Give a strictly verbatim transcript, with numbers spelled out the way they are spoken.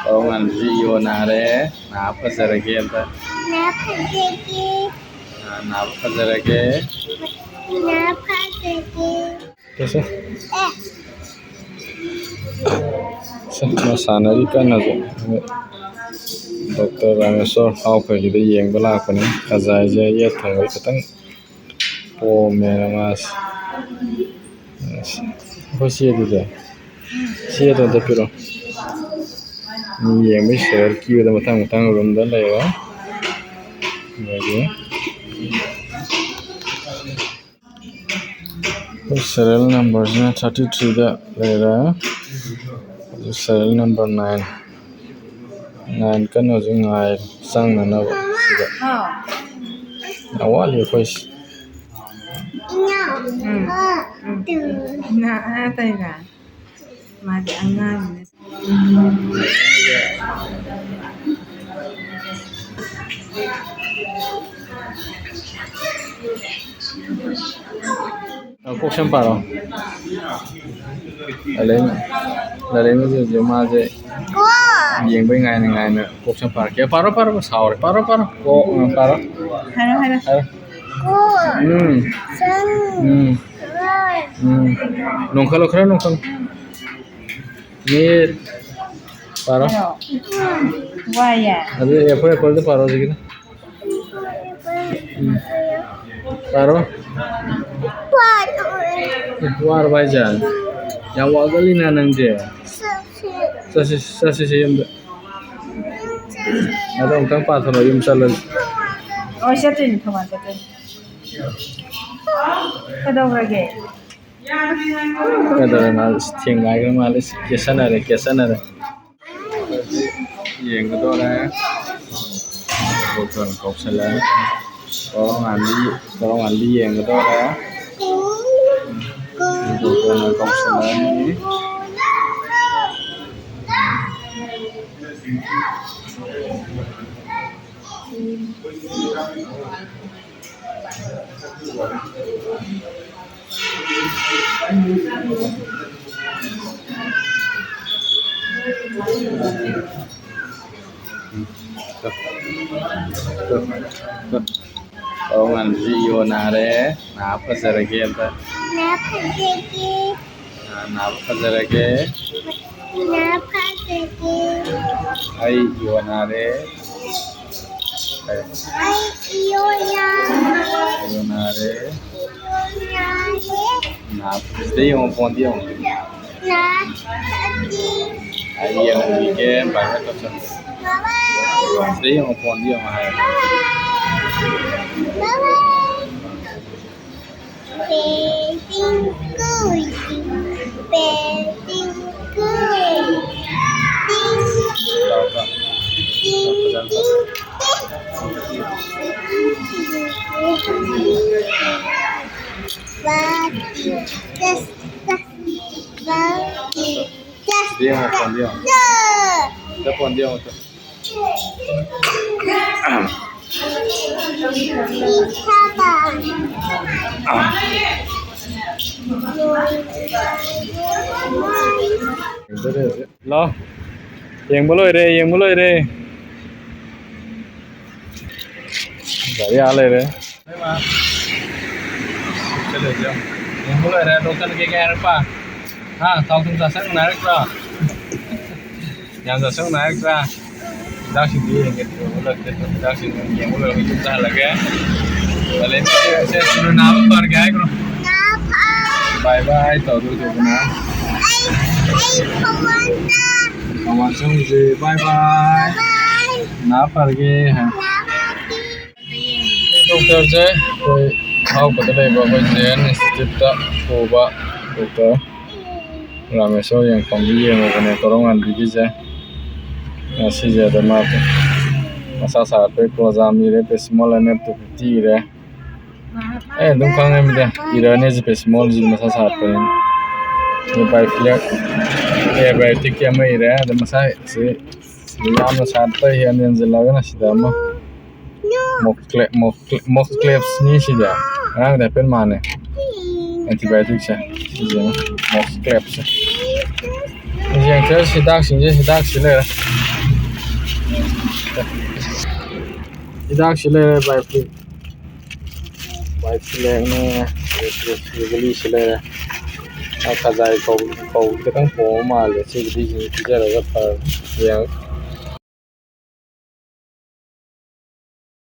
ꯇꯧꯔꯣ ꯉꯥꯟꯕꯤ, ꯏꯌꯣ ꯅꯥꯔꯦ꯫ ꯅꯥ ꯐꯖꯔꯒꯦ ꯑꯝꯇ꯫ ꯅꯥ ꯐꯖꯒꯦ꯫ ꯑ, ꯅꯥꯕ ꯐꯖꯔꯒꯦ꯫ ꯅꯥ ꯐꯖꯒꯦ꯫ ꯁꯦ, ꯁꯦ꯫ ꯑꯦ꯫ ꯁꯦ, ꯃꯥ ꯁꯥꯟꯅꯔꯤ ꯀꯟꯅ ꯍꯧꯖꯤꯛ꯫ ꯗꯣꯛꯇꯔ ꯔꯥꯃꯦꯁꯣꯔ ꯍꯥꯎꯈꯩꯒꯤꯗ ꯌꯦꯡꯕ ꯂꯥꯛꯄꯅꯤ꯫ ꯈꯖꯥꯏꯁꯦ ꯌꯦꯠ ꯊꯪꯕꯩ ꯈꯤꯇꯪ ꯄꯣꯝꯃꯦꯅ ꯃꯥꯁꯦ꯫ ꯑꯁ, ꯑꯩꯈꯣꯏ ꯆꯦꯗꯨꯗꯤ? ꯆꯦꯗꯣ ꯑꯝꯇ ꯄꯤꯔꯛꯑꯣ꯫ ꯃꯤ ꯌꯦꯡꯕꯩ ꯁꯦꯔꯦꯜ ꯀ꯭ꯌꯨꯗ ꯃꯊꯪ ꯃꯊꯪ ꯔꯨꯝꯗ ꯂꯩꯔꯦ꯫ ꯑꯗꯒꯤ ꯑꯩꯈꯣꯏ ꯁꯦꯔꯦꯜ ꯅꯝꯕꯔꯁꯤꯅ ꯊꯥꯔꯇꯤ ꯊ꯭ꯔꯤꯗ ꯂꯩꯔꯦ꯫ ꯍꯧꯖꯤꯛ ꯁꯦꯔꯦꯜ ꯅꯝꯕꯔ ꯅꯥꯏꯟ꯫ ꯅꯥꯏꯟ ꯀꯟꯅ ꯍꯧꯖꯤꯛ ꯉꯥꯏꯔꯤ ꯆꯪꯅꯅꯕ ꯁꯤꯗ꯫ ꯑꯥ꯫ ꯌꯥꯝ ꯋꯥꯠꯂꯤ ꯑꯩꯈꯣꯏꯁꯤ꯫ ꯎꯝ꯫ ꯎꯝ꯫ ꯉꯥ ꯑꯇꯩꯒ꯫ ꯃꯥꯗꯤ ꯑꯉꯥꯡꯅꯤꯅ꯫ ꯑ, ꯀꯣꯛ ꯁꯝ ꯄꯥꯔꯣ꯫ ꯂꯥꯂꯩꯃ-, ꯂꯥꯂꯩꯃꯁꯦ ꯍꯧꯖꯤꯛ ꯃꯥꯁꯦ ꯌꯦꯡꯕꯩ ꯉꯥꯏꯅ ꯉꯥꯏꯅ ꯀꯣꯛ ꯁꯝ ꯄꯥꯔꯛꯀꯦ꯫ ꯄꯥꯔꯣ, ꯄꯥꯔꯣ, ꯁꯥꯎꯔꯦ꯫ ꯄꯥꯔꯣ, ꯄꯥꯔꯣ꯫ ꯀꯣꯛ, ꯑ, ꯄꯥꯔꯣ꯫ ꯍꯥꯏꯔꯣ, ꯍꯥꯏꯔꯣ꯫ ꯍꯥꯏꯔꯣ꯫ ꯎꯝ꯫ ꯎꯝ꯫ ꯎꯝ꯫ ꯅꯣꯡꯈꯠꯂꯣ, ꯈꯔ ꯅꯣꯡꯈꯠꯂꯣ꯫ ꯃꯤꯠ꯫ ꯄꯥꯔꯣ꯫ ꯍꯥꯏꯔꯣ꯫ ꯋꯥꯏꯌꯦ꯫ ꯑꯗꯨ ꯑꯦ ꯐꯣꯔ ꯑꯦꯄꯜꯗ ꯄꯥꯔꯣ ꯍꯧꯖꯤꯛꯀꯤꯗꯣ꯫ ꯎꯝ꯫ ꯄꯥꯔꯣ꯫ ꯑꯦ, ꯋꯥꯔꯕ ꯍꯥꯏꯁꯦ? ꯌꯥꯝ ꯋꯥꯒꯜꯂꯤꯅ ꯅꯪꯁꯦ꯫ ꯆꯠꯁꯤ, ꯆꯠꯁꯤꯁꯦ ꯌꯨꯝꯗ꯫ ꯑꯗꯣ ꯑꯃꯨꯛꯇꯪ ꯄꯥꯊꯣꯔꯛꯑꯣ, ꯌꯨꯝ ꯆꯠꯂꯁꯤ꯫ ꯍꯣꯏ, ꯆꯠꯇꯣꯏꯅꯤ, ꯊꯧꯕꯥꯜ ꯆꯠꯇꯣꯏꯅꯤ꯫ ꯀꯩꯗꯧꯔꯒꯦ? ꯀꯩꯗꯧꯔꯦ? ꯃꯥ ꯊꯦꯡꯒꯥꯏꯈ꯭ꯔ ꯃꯥꯜꯂꯦ꯫ ꯀꯦꯁꯟꯅꯔꯦ, ꯀꯦꯁꯟꯅꯔꯦ꯫ ꯌꯦꯡꯒꯗꯧꯔꯦ꯫ ꯗꯣꯛꯇꯔꯅ ꯀꯧꯁꯜꯂꯛꯑꯦ꯫ ꯀꯣꯔꯧꯉꯥꯟꯕꯤ, ꯀꯣꯔꯧꯉꯥꯟꯕꯤ ꯌꯦꯡꯒꯗꯧꯔꯦ꯫ ꯗꯣꯛꯇꯔꯅ ꯀꯧꯁꯜꯂꯛꯑꯅꯤ꯫ Two, two, two. ꯇꯧ ꯉꯥꯟꯕꯁꯤ ꯌꯣꯟꯅꯔꯦ꯫ ꯅꯥ ꯐꯖꯔꯒꯦ ꯑꯝꯇ꯫ ꯅꯥ ꯐꯖꯒꯦ꯫ ꯅꯥ, ꯅꯥꯕ ꯐꯖꯔꯒꯦ꯫ ꯅꯥ ꯐꯖꯒꯦ꯫ ꯑꯩ ꯌꯣꯟꯅꯔꯦ꯫ ꯑꯩ ꯌꯣꯟꯅꯔꯦ꯫ ꯌꯣꯟꯅꯔꯦ꯫ ꯌꯣꯟꯅꯔꯦ꯫ ꯅꯥ, ꯁꯤꯗ ꯌꯦꯡꯉꯣ, ꯐꯣꯟꯗ ꯌꯦꯡꯉꯣ꯫ ꯅꯥ ꯐꯖꯒꯦ꯫ ꯑꯩ ꯌꯦꯡꯉꯝꯒꯦ, ꯚꯥꯏ ꯍꯣꯏ ꯇꯧꯁꯟ꯫ ꯕꯥꯏ ꯕꯥꯏ꯫ ꯁꯤꯗ ꯌꯦꯡꯉꯣ, ꯐꯣꯟꯗ ꯌꯦꯡꯉꯣ ꯍꯥꯏꯔꯦ꯫ ꯕꯥꯏ ꯕꯥꯏ꯫ ꯄꯦꯟꯇꯤꯡ ꯀꯨꯏ, ꯄꯦꯟꯇꯤꯡ ꯀꯨꯏ꯫ ꯇꯤꯡ, ꯇꯤꯡ, ꯇꯤꯡ, ꯇꯤꯡ꯫ ꯕꯥꯇꯤ, ꯇꯁ, ꯇꯁ, ꯕꯥꯇꯤ꯫ ꯌꯦꯡꯉꯣ, ꯐꯣꯟꯗ ꯌꯦꯡꯉꯣ꯫ ꯑꯝꯇ ꯐꯣꯟꯗ ꯌꯦꯡꯉꯣ, ꯑꯝꯇ꯫ ꯍꯜꯂꯣ꯫ ꯌꯦꯡꯕ ꯂꯣꯏꯔꯦ, ꯌꯦꯡꯕ ꯂꯣꯏꯔꯦ꯫ ꯒꯥꯔꯤ ꯑꯥ ꯂꯩꯔꯦ꯫ ꯆꯠꯂꯣꯏꯗ꯭ꯔꯣ? ꯌꯦꯡꯕ ꯂꯣꯏꯔꯦ, ꯑꯗꯣ ꯀꯔꯤ ꯀꯩ ꯀꯩ ꯍꯥꯏꯔꯛꯄ? ꯍꯥ? ꯊꯥꯎ ꯊꯨꯝ ꯆꯥꯁꯟꯒꯅꯨ ꯍꯥꯏꯔꯛꯄ꯭ꯔꯣ? ꯌꯥꯝ ꯆꯥꯁꯟꯒꯅꯨ ꯍꯥꯏꯔꯛꯇ꯭ꯔꯥ? ꯍꯤꯗꯥꯛꯁꯤꯡꯗꯤ ꯌꯦꯡꯒꯦ, ꯌꯦꯡꯕ ꯂꯣꯏꯔꯒ ꯍꯤꯗꯥꯛꯁꯤꯡ ꯌꯦꯡꯕ ꯂꯣꯏꯔꯒ ꯌꯨꯝꯗ ꯍꯜꯂꯒꯦ꯫ ꯑꯗꯩ ꯁꯦ, ꯁꯦ, ꯁꯤꯅ ꯅꯥꯕ ꯐꯔꯒꯦ ꯍꯥꯏꯈ꯭ꯔꯣ? ꯕꯥꯏ ꯕꯥꯏ ꯇꯧꯗꯣꯏ ꯇꯧꯗꯅ꯫ ꯑꯩ, ꯑꯩ ꯊꯧꯕꯥꯜꯗ꯫ ꯊꯧꯕꯥꯜ ꯆꯪꯉꯨꯁꯦ꯫ ꯕꯥꯏ ꯕꯥꯏ꯫ ꯕꯥꯏ ꯕꯥꯏ꯫ ꯅꯥ ꯐꯔꯒꯦ꯫ ꯅꯥ ꯐꯔꯒꯦ꯫ ꯗꯣꯛꯇꯔꯁꯦ ꯑꯩꯈꯣꯏ ꯏꯅꯥꯎꯄꯥꯗ ꯂꯩꯕ ꯑꯩꯈꯣꯏ ꯖꯦ ꯑꯦꯟ ꯏꯟꯁꯇꯤꯇ꯭ꯌꯨꯠꯇ ꯄꯨꯕ ꯗꯣꯛꯇꯔ ꯔꯥꯃꯦꯁꯣꯔ ꯌꯦꯡꯐꯝꯗ ꯌꯦꯡꯉꯨꯕꯅꯦ, ꯀꯣꯔꯧ ꯉꯥꯟꯕꯤꯒꯤꯁꯦ꯫ ꯉꯁꯤꯁꯦ ꯑꯗ ꯃꯥ ꯃꯁꯥ ꯁꯥꯒꯠꯄꯩ ꯀ꯭ꯂꯣꯖꯥꯝ ꯏꯔꯦ, ꯄꯦꯁꯤꯃꯣꯜ ꯑꯦꯝ ꯑꯦꯐ ꯇꯨ ꯐꯤꯐꯇꯤ ꯏꯔꯦ꯫ ꯑꯦ, ꯑꯗꯨꯝ ꯈꯪꯉꯝꯃꯤꯗ, ꯏꯔꯛꯑꯅꯤ ꯁꯤ ꯄꯦꯁꯤꯃꯣꯜꯁꯤꯗꯤ ꯃꯁꯥ ꯁꯥꯒꯠꯄꯅꯤꯅ꯫ ꯑꯦꯟꯇꯤꯕꯥꯏꯑꯣꯇꯤꯛ, ꯑꯦꯟꯇꯤꯕꯥꯏꯑꯣꯇꯤꯛꯀꯤ ꯑꯃ ꯏꯔꯦ, ꯑꯗ ꯃꯁꯥ ꯁꯤ ꯌꯥꯝꯅ ꯁꯥꯒꯠꯄ ꯍꯦꯟꯅ ꯍꯦꯟꯖꯤꯜꯂꯒꯅ ꯁꯤꯗ ꯑꯃ ꯃꯣꯛ ꯀ꯭ꯂꯦꯞ, ꯃꯣꯛ ꯀ꯭ꯂꯦꯞ, ꯃꯣꯛ ꯀ꯭ꯂꯦꯞꯁꯅꯤ ꯁꯤꯗꯤ꯫ ꯑꯉꯥꯡꯗ ꯍꯥꯏꯐꯦꯠ ꯃꯥꯟꯅꯩ꯫ ꯑꯦꯟꯇꯤꯕꯥꯏꯑꯣꯇꯤꯛꯁꯦ꯫ ꯁꯤꯁꯦ ꯃꯣꯛ ꯀ꯭ꯂꯦꯞꯁꯦ꯫ ꯌꯦꯡꯊꯣꯛꯑꯁꯤ ꯍꯤꯗꯥꯛꯁꯤꯡꯁꯦ, ꯍꯤꯗꯥꯛꯁꯤ ꯂꯩꯔꯦ꯫ ꯍꯤꯗꯥꯛꯁꯤ ꯂꯩꯔꯦ, ꯕꯥꯏ ꯐ꯭ꯂꯦꯛ꯫ ꯕꯥꯏ ꯐ꯭ꯂꯦꯛꯅꯦ, ꯑꯗꯩ ꯒꯨꯂꯤꯁꯤ ꯂꯩꯔꯦ꯫ ꯑ, ꯈꯖꯥꯏ ꯀꯧ-, ꯀꯧ ꯈꯤꯇꯪ ꯄꯣꯝꯕ ꯃꯥꯜꯂꯦ꯫ ꯁꯤꯒꯤꯗꯤ ꯄꯤꯖꯔꯒ ꯐꯔꯅꯤ꯫ ꯌꯦꯡꯉꯒꯦ꯫